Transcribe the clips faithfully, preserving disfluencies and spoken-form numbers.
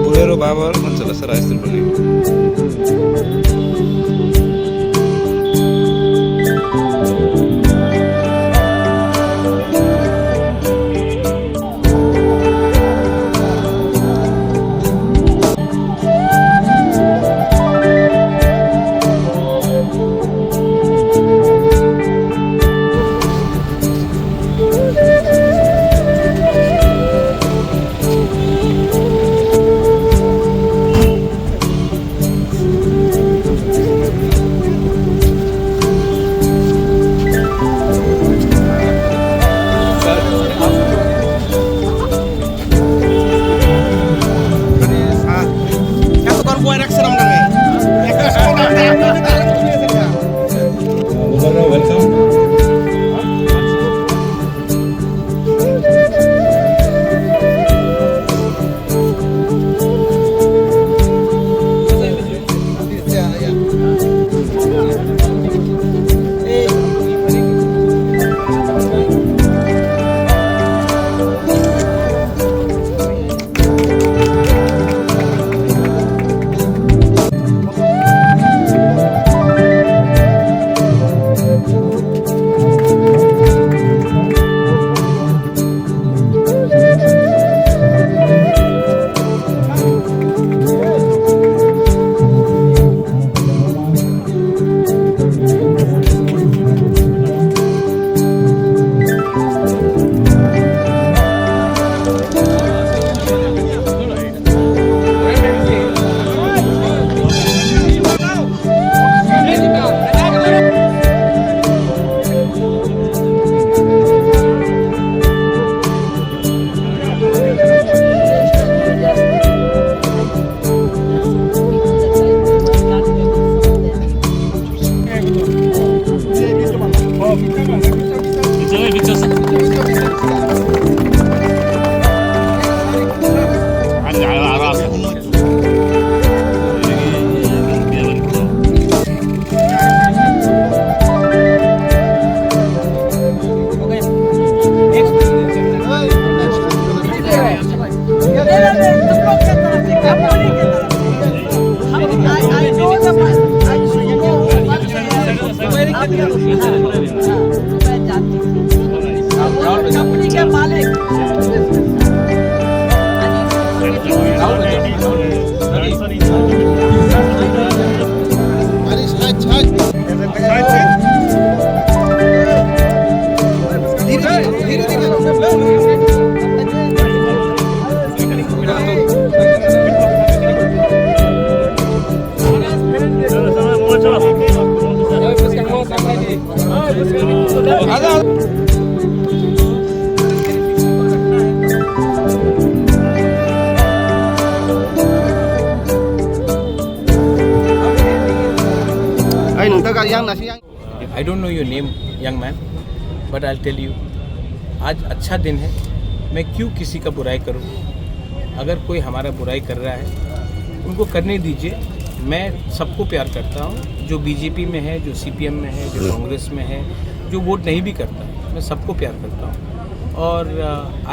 Bolero babar manchela sara istil bani. Ai, nung ta gari yang nasi yang. I don't know your name, young man, but I'll tell you, आज अच्छा दिन है, मैं क्यों किसी का बुराई करूँ? अगर कोई हमारा बुराई कर रहा है, उनको करने दीजिए। मैं सबको प्यार करता हूँ, जो बीजेपी में है, जो सीपीएम में है, जो कांग्रेस में है, जो वोट नहीं भी करता, मैं सबको प्यार करता हूँ। और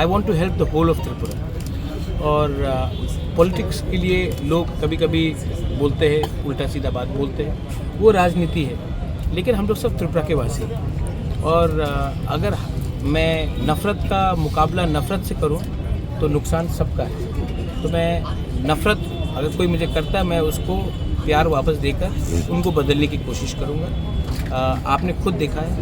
I want to help the whole of Tripura। और पॉलिटिक्स के लिए लोग कभी-कभी बोलते हैं, उल्टा सीधा बात बोलते हैं, वो राजनीति है, लेकिन हम लोग सब त्रिपुरा के वासी हैं। और अगर मैं नफरत का मुकाबला नफरत से करूँ, तो नुकसान सबका है। तो मैं नफरत, अगर कोई मुझे करता है, मैं उसको प्यार वापस देकर उनको बदलने की कोशिश करूँगा। आपने खुद देखा है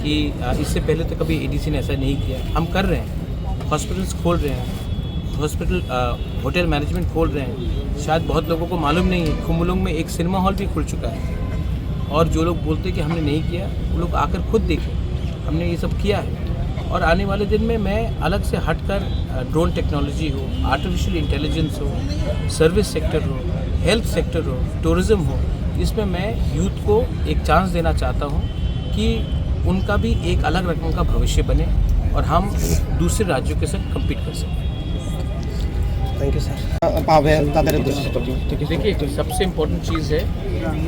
कि इससे पहले तो कभी एडीसी ने ऐसा नहीं किया। हम कर रहे हैं, हॉस्पिटल्स खोल रहे हैं, हॉस्पिटल, होटल मैनेजमेंट खोल रहे हैं। शायद बहुत लोगों को मालूम नहीं है, खुमुलुंग में एक सिनेमा हॉल भी खुल चुका है। और जो लोग बोलते हैं कि हमने नहीं किया, वो लोग आकर खुद देखें, हमने ये सब किया है। और आने वाले दिन में मैं अलग से हटकर, अ, ड्रोन टेक्नोलॉजी हो, आर्टिफिशियल इंटेलिजेंस हो, सर्विस सेक्टर हो, हेल्थ सेक्टर हो, टूरिज्म हो, इसमें मैं यूथ को एक चांस देना चाहता हूँ कि उनका भी एक अलग रकम का भविष्य बने और हम दूसरे राज्यों के साथ कम्पीट कर सकें। Thank you, sir. पावे तादर देखिए, सबसे इम्पोर्टेंट चीज़ है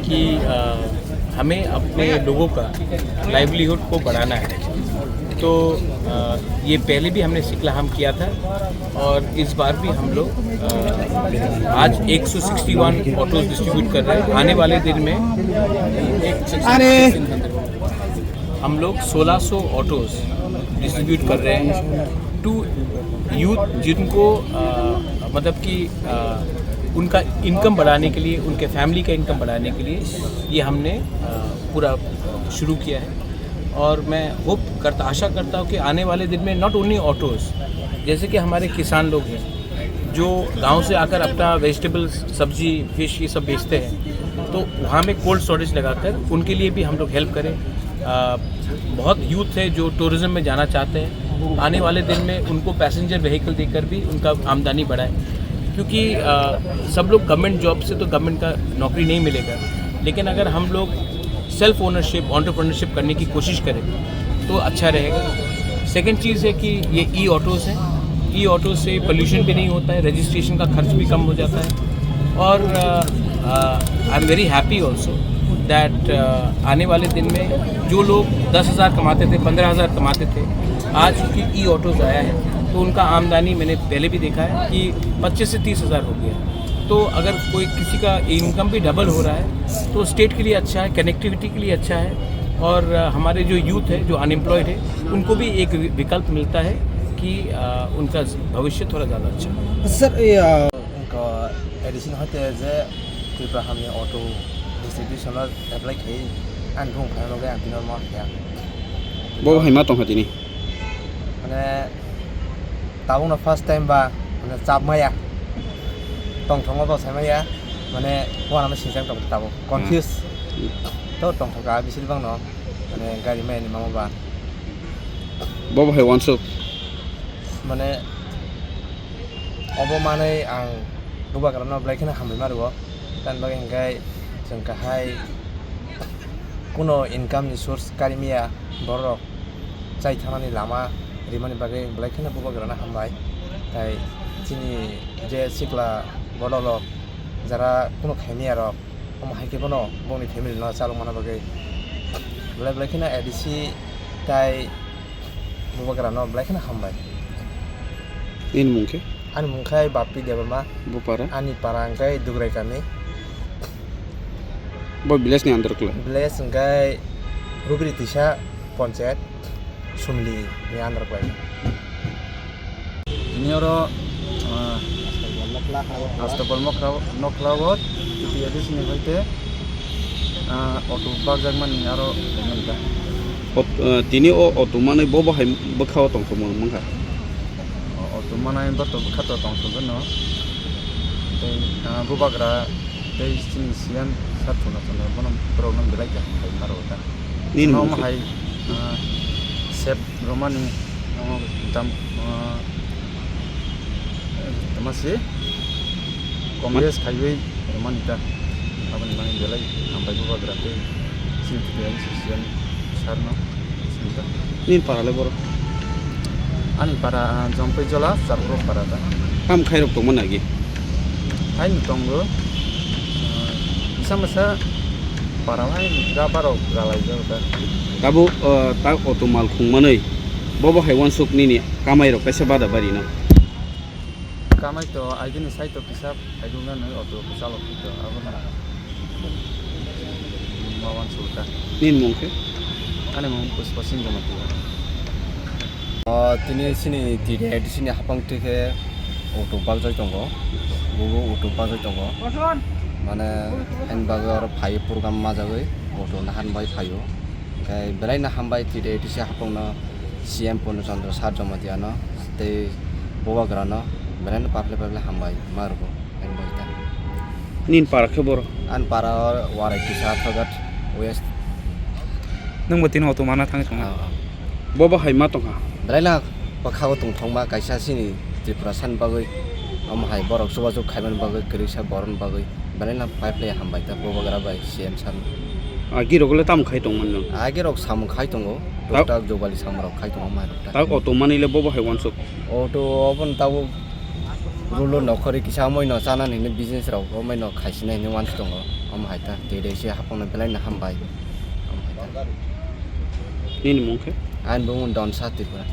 कि अ, हमें अपने लोगों का लाइवलीहुड को बढ़ाना है। तो अ, ये पहले भी हमने सिकलाहाम किया था और इस बार भी हम लोग, अ, आज एक सौ इकसठ ऑटोज डिस्ट्रीब्यूट कर रहे हैं। आने वाले दिन में अरे हम लोग सोलह सौ ऑटोज डिस्ट्रीब्यूट कर रहे हैं टू यूथ, जिनको अ, मतलब कि अ, उनका इनकम बढ़ाने के लिए, उनके फैमिली का इनकम बढ़ाने के लिए ये हमने अ, पूरा शुरू किया है। और मैं होप करता, आशा करता हूँ कि आने वाले दिन में नॉट ओनली ऑटोज, जैसे कि हमारे किसान लोग हैं जो गांव से आकर अपना वेजिटेबल्स, सब्जी, फिश, ये सब बेचते हैं, तो वहाँ में कोल्ड स्टोरेज लगाकर उनके लिए भी हम लोग हेल्प करें। अ, बहुत यूथ है जो टूरिज्म में जाना चाहते हैं, आने वाले दिन में उनको पैसेंजर व्हीकल देकर भी उनका आमदनी बढ़ाए, क्योंकि अ, सब लोग गवर्नमेंट जॉब से तो गवर्नमेंट का नौकरी नहीं मिलेगा, लेकिन अगर हम लोग सेल्फ ओनरशिप, एंटरप्रेन्योरशिप करने की कोशिश करें तो अच्छा रहेगा। सेकंड चीज़ है कि ये ई ऑटोज़ हैं, ई ऑटो से पोल्यूशन भी नहीं होता है, रजिस्ट्रेशन का खर्च भी कम हो जाता है। और I am very happy also that आने वाले दिन में जो लोग दस हज़ार कमाते थे, पंद्रह हज़ार कमाते थे, आज चूँकि ई ऑटोज़ आया है तो उनका आमदनी, मैंने पहले भी देखा है कि पच्चीस से तीस हज़ार हो गया। तो अगर कोई किसी का इनकम भी डबल हो रहा है तो स्टेट के लिए अच्छा है, कनेक्टिविटी के लिए अच्छा है, और अ, हमारे जो यूथ है, जो अनएम्प्लॉयड है, उनको भी एक वि- विकल्प मिलता है कि अ, उनका भविष्य थोड़ा ज़्यादा अच्छा हो। Sir, iya. Engkho A D C ni hoite je Tripura hamni auto distribution o apply khai, ang bung phai loge ang tino ma kha. Bo hai ma tongkha tini. Mane tabuk no first time ba mane chap maya. Tongthok ma bo sai maya. Mane wana ma sinchang tong tabuk confuse. To tongthok ka bisiri bang no. Mane gari maya ni mama ba. Bo hai wansuk. Mane obo manwi ang bubagrano belai kheno hambai ma rwo. Tamni bagwi hwnkhe chwng kahai kuno income ni source kari maya, borok chai thangnani lama rimani bagwi belai kheno bubagrano hambai. Tai chini je sikla bodolrok jara kuno khai maya rok, omo hai khe bono bongni family no chalok mana bagwi belai belai kheno A D C tai bubagrano belai kheno hambai. Nini mung khe? Ani mung khai Bappi Debbarma. Bupara? Ani para hwnkhe Dugrai kami. Bo village ni under khlai? Village hwnkhe Rubiri Tisa Ponchayat Sumli ni under khlai. Tini oro, ah, Astapal Mokra, Nokla o T T A D C ni hoite, ah, auto bakjakmani aro payment da. Ot-, eh, tini o auto manwi bo bo hai bwkha o tongthokma wngkha? O auto manai bo to bwkha to tongthok no. Tei, ah, bubagra tei chini C M sir thuna thuna bono borok no belai khe hambai ma rwo ta. Nini mung khe? Hai, ah, sep romani, ah, dam, ah, tama se Congress khaiwi romani ta. Aboni mani belai hambai bubagra tei chini T T M C C M sir no sini ta. Nini para le borok? Ani para, ah, Jompui Jola, Charborok para ta. Ham khairok tongma nagi? Haino tongo, ah, misa misa para hai ga barok galai jago ta. Tabuk, ah, ta auto mal khungmanwi bobo hai wansuk nini kamai rok kaisa bada bari no? Kamai to aigini sai to kisa phaidung na nai auto kisa lo phi to abo na. Ma wansuk ta. Nini mung khe? Ani mung Puspa Singh Jamatia. O tini sini T T A D C ni hapang twi khe auto bakjak tongo, bubo auto bakjak tongo, mane haini bagwi oro phai program majagwi auto no han bai phaio, hwnkhe belai no hambai T T A D C hapang no C M Purno Chandra Sar Jamatia no tei bubagra no belai no paple paple hambai ma rwgo haini bagwi ta. Nini para khe boro? Ani para o Warai Tisa Thogat West. Nwng bo tini auto mana thangwi tongo. Ah, ah. Bobo hai ma tongkha? Belai na bwkhago tongthokma kaisa chini Tripura sani bagwi, omo hai borok chubachu khaimani bagwi, kwrwisa borokni bagwi belai na pai phlai hambai ta Bubagra bai C M sir no. Ah, girok le tamo khai tongmani no? Age rok samung khai tongo, Ta- tuktak jogani samung rok khai tongo, mai rok ta. Tak auto mani le bobo hai wansuk? Auto obo no tabuk rulo nokhorwi kisa omoino chanani hinwi business rok omoino khaisina hinwi wansuk tongo, omo hai ta. Tei rei se hapang no belai no hambai, omo hai ta. Nini mung khe? Ani bumung Donsa Tripura.